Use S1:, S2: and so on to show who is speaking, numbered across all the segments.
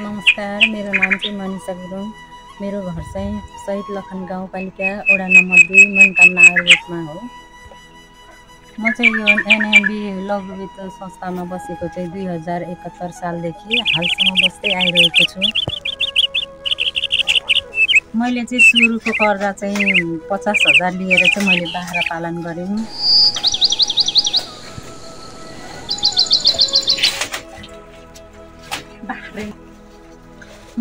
S1: नमस्कार, मेरो नाम चाहिँ मनिषा गुरुङ। मेरो घर चाहिँ शहीद लखन गाउँपालिका वडा नम्बर 2 मनोकामना आयुर्वेदमा हो। म चाहिँ यो एनएमबी लघु वित्त संस्थामा बसेको चाहिँ 2071 सालदेखि हालसम्म बस्दै आइरहेको छु। मैले चाहिँ सुरुको कर्जा चाहिँ 50,000 लिएर चाहिँ मैले बाख्रा पालन गरेँ।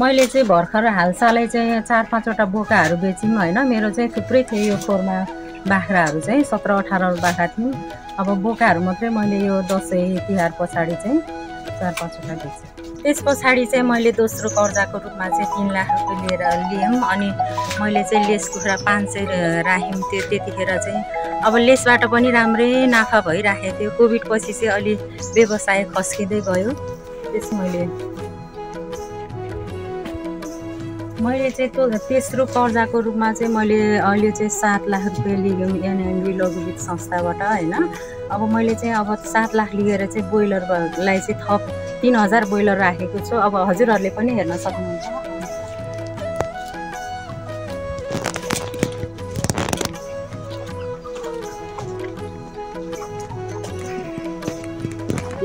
S1: मैले चाहिँ भर्खर हालसालै चाहिँ 4-5 वटा बोकाहरू बेच्यौँ हैन। मेरो चाहिँ थुप्रै थियो यो खोरमा बाख्राहरू चाहिँ 17-18 बाख्रा थियो। अब बोकाहरू मात्रै मैले यो दसैँ तिहार पछाडि चाहिँ 4-5 वटा बेचेँ। त्यस पछाडि चाहिँ मैले दोस्रो कर्जाको रूपमा चाहिँ 3 लाख रुपैयाँ लिएँ अनि मैले चाहिँ लेस कुखुरा 500 राख्यौँ। त्यतिखेर चाहिँ अब लेसबाट पनि राम्रै नाफा भइराखेको थियो। कोभिड पछि चाहिँ अलि व्यवसाय खस्किँदै गयो। मैले चाहिँ तेस्रो कर्जाको रूपमा चाहिँ मैले अहिले चाहिँ 7 लाख रुपैयाँ लिएँ एनएमबी लघु वित्त संस्थाबाट हैन। अब मैले चाहिँ अब 7 लाख लिएर चाहिँ बोइलरलाई चाहिँ थप 3000 बोइलर राखेको छु। अब हजुरहरूले पनि हेर्न सक्नुहुन्छ।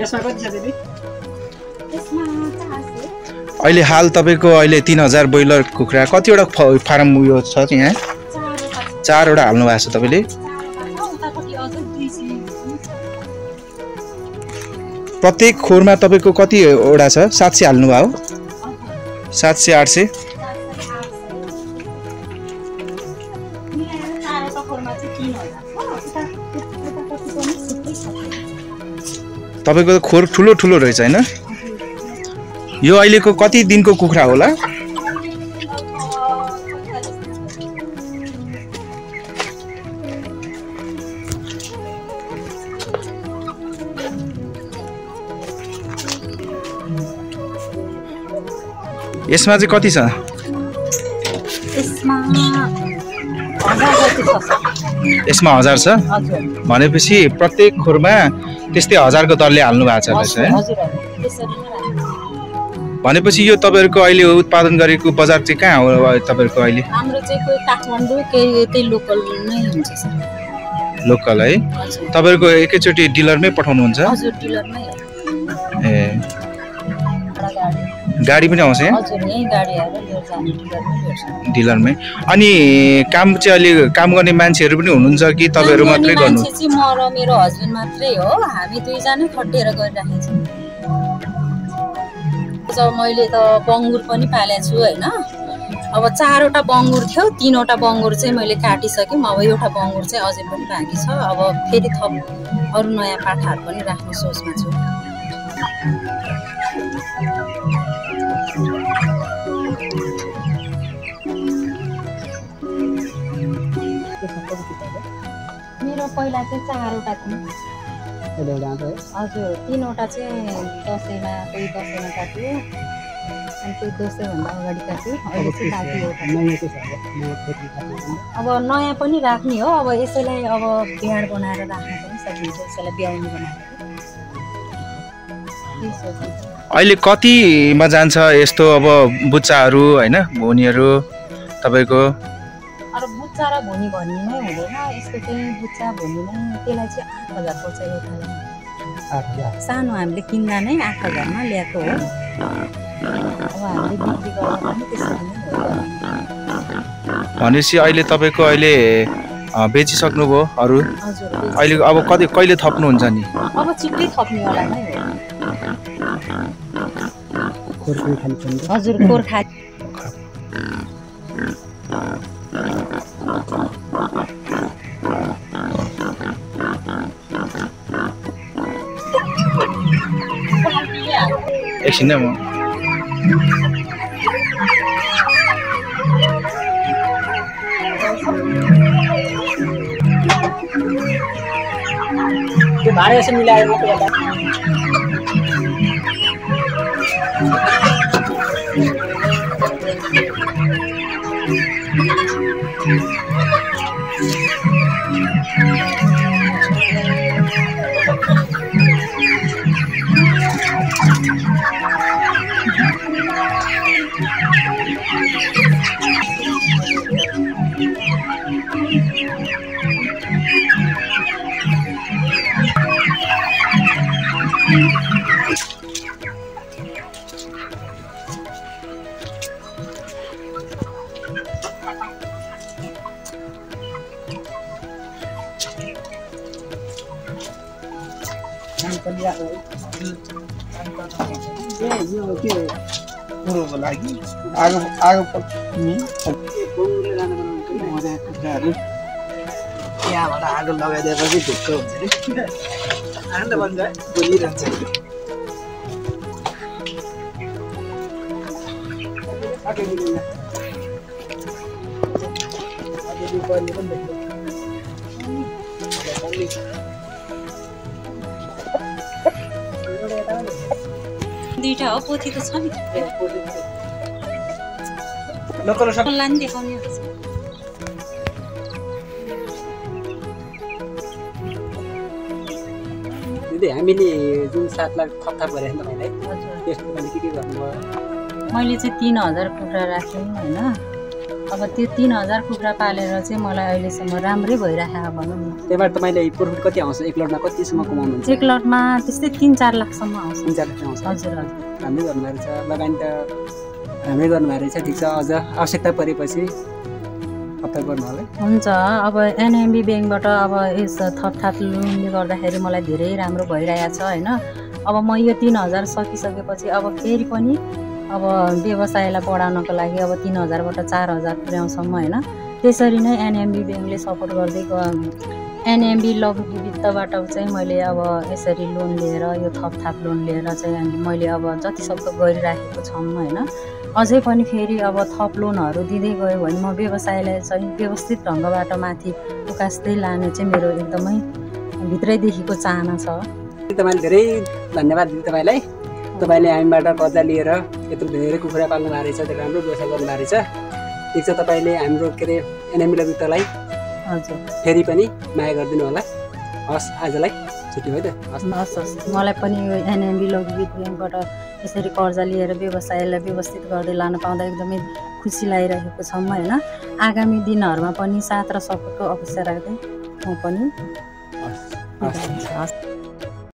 S2: यसमा कति छ दिदी?
S1: यसमा 400।
S3: अहिले हाल तपाईको अहिले 3000 बोइलर कुखुरा कतिवटा फार्म उयो छ यहाँ? 4 वटा हाल्नु भएको छ तपाईले? प्रत्येक खोरमा तपाईको कति वटा छ? 700 हाल्नु भयो? 700 800 तपाईको खोर ठुलो ठुलो रहेछ हैन? यो अहिलेको कति दिनको कुखुरा होला? यसमा चाहिँ कति छ? यसमा 1000 छ? भनेपछि प्रत्येक खोरमा त्यस्तै 1000 को दरले हाल्नु भएको छ है? भनेपछि यो तपाईहरुको अहिले उत्पादन गरेको बजार चाहिँ कहाँ हो तपाईहरुको अहिले?
S1: हाम्रो चाहिँ कोही काठमाडौँ केही लोकल नै हुन्छ सर।
S3: लोकल है? तपाईहरुको एकैचोटी डिलरमै पठाउनुहुन्छ?
S1: हजुर, डिलरमै हो।
S3: ए गाडी पनि आउँछ यहाँ?
S1: हजुर, यही गाडी आएर लिएर जाने डिलरमै ल्याउँछ।
S3: डिलरमै। अनि काम चाहिँ अलि काम गर्ने मान्छेहरु पनि हुनुहुन्छ कि तपाईहरु मात्रै गर्नु?
S1: मान्छे चाहिँ म र मेरो हस्बन्ड मात्रै हो। हामी दुईजना खटेर गरिराखेको छौँ। जब मैले त बङ्गुर पनि पालेको छु हैन। अब 4 वटा बङ्गुर थियो, 3 वटा बङ्गुर चाहिँ मैले काटिसकेँ। अब एउटा बङ्गुर चाहिँ अझै पनि बाँकी छ। अब फेरि थप अरु नयाँ पाठाहरू पनि राख्ने सोचमा छु। मेरो पहिला चाहिँ 4 वटा थियो। हजुर, 3 वटा चाहिँ दसैँमा कोही दसैँमा काट्यो अनि त्यो दसैँभन्दा अगाडि काट्यो। अहिले चाहिँ बाँकी अब नयाँ पनि राख्ने हो। अब यसैलाई अब ब्याड बनाएर राख्न पनि सकिन्छ। यसैलाई ब्याउनी बनाएर
S3: अहिले कतिमा जान्छ यस्तो अब बुच्चाहरू हैन भुनीहरू तपाईको?
S1: अरू बुच्चा र भुनी भन्ने नै हुँदैन। यसको चाहिँ बुच्चा भुनी नै त्यसलाई चाहिँ 8000 पर्छ एउटालाई।
S2: 8000
S1: सानो हामीले किन्दा नै 8000 मा ल्याएको हो। अब हामीले बिक्री गर्दा पनि त्यसरी नै हो।
S3: भनेपछि अहिले तपाईको अहिले बेचिसक्नुभयो अरु?
S1: हजुर,
S3: अहिले अब कहिले थप्नुहुन्छ नि?
S1: अब छिट्टै थप्ने होला नै हो। हजुर, खोर खाली।
S3: एकछिन म
S2: त्यो भाडा यसो मिलाएर मात्रै होला। यो के
S3: कुरोको लागि आगो आगो
S2: बङ्गुरले लानु बनाउनु
S3: मजा कुखुराहरू त्यहाँबाट आगो लगाइदिएपछि ढुक्क हुन्छ अरे
S2: आनन्द बन्छ
S3: बोलिरहन्छ
S1: दुईटा हो पोथी त छ नि
S3: लोकल सब
S1: लानी देखाउने हुन्छ।
S2: दिदी हामीले जुन 7 लाख थपथाप गरेको तपाईँलाई
S1: हजुर
S2: त्यसको पनि के गर्नुभयो?
S1: मैले चाहिँ 3000 कुखुरा राखेँ होइन। अब त्यो 3000 कुखुरा पालेर चाहिँ मलाई अहिलेसम्म राम्रै भइरहेको भनौँ न।
S2: त्यहाँबाट तपाईँले प्रफिट कति आउँछ? एक लटमा कतिसम्म कमाउनुहुन्छ?
S1: एक लटमा त्यस्तै 3-4 लाखसम्म आउँछ।
S2: 3-4 लाख आउँछ।
S1: हजुर हजुर
S2: राम्रै गर्नुभएको छ, लगानी त राम्रै गर्नुभएको रहेछ। ठिक छ, अझ आवश्यकता परेपछि हप्ता गर्नु होला।
S1: हुन्छ। अब एनएमबी ब्याङ्कबाट अब यस थपथाप लोनले गर्दाखेरि मलाई धेरै राम्रो भइरहेको छ होइन। अब म यो 3000 सकिसकेपछि अब फेरि पनि अब व्यवसायलाई बढाउनको लागि अब 3000बाट 4000 पुर्याउँछौँ होइन। त्यसरी नै एनएमबी ब्याङ्कले सपोर्ट गर्दै एनएमबी लघु वित्तबाट चाहिँ मैले अब यसरी लोन लिएर यो थपथाप लोन लिएर चाहिँ मैले अब जतिसक्दो गरिराखेको छौँ होइन। अझै पनि फेरि अब थप लोनहरू दिँदै गयो भने म व्यवसायलाई चाहिँ व्यवस्थित ढङ्गबाट माथि उकास्दै लाने चाहिँ मेरो एकदमै भित्रैदेखिको चाहना छ।
S2: तपाईँले धेरै धन्यवाद दिदी तपाईँलाई। तपाईँले हामीबाट कर्जा लिएर यत्रो धेरै कुखुरा पाल्नु भएको रहेछ, धेरै राम्रो व्यवसाय गर्नु भएको रहेछ। ठिक छ, तपाईँले हाम्रो के अरे एनएमबी लघु वित्तलाई
S1: हजुर
S2: फेरि पनि माया गरिदिनु होला। हस्, आजलाई छुट्टी भयो त।
S1: हस् हस्। मलाई पनि यो एनएमबी लघु वित्त ब्याङ्कबाट यसरी कर्जा लिएर व्यवसायलाई व्यवस्थित गर्दै लान पाउँदा एकदमै खुसी लागिरहेको छौँ होइन। आगामी दिनहरूमा पनि साथ र सपोर्टको अपेक्षा राख्दै म पनि
S2: हस्।
S1: हस्।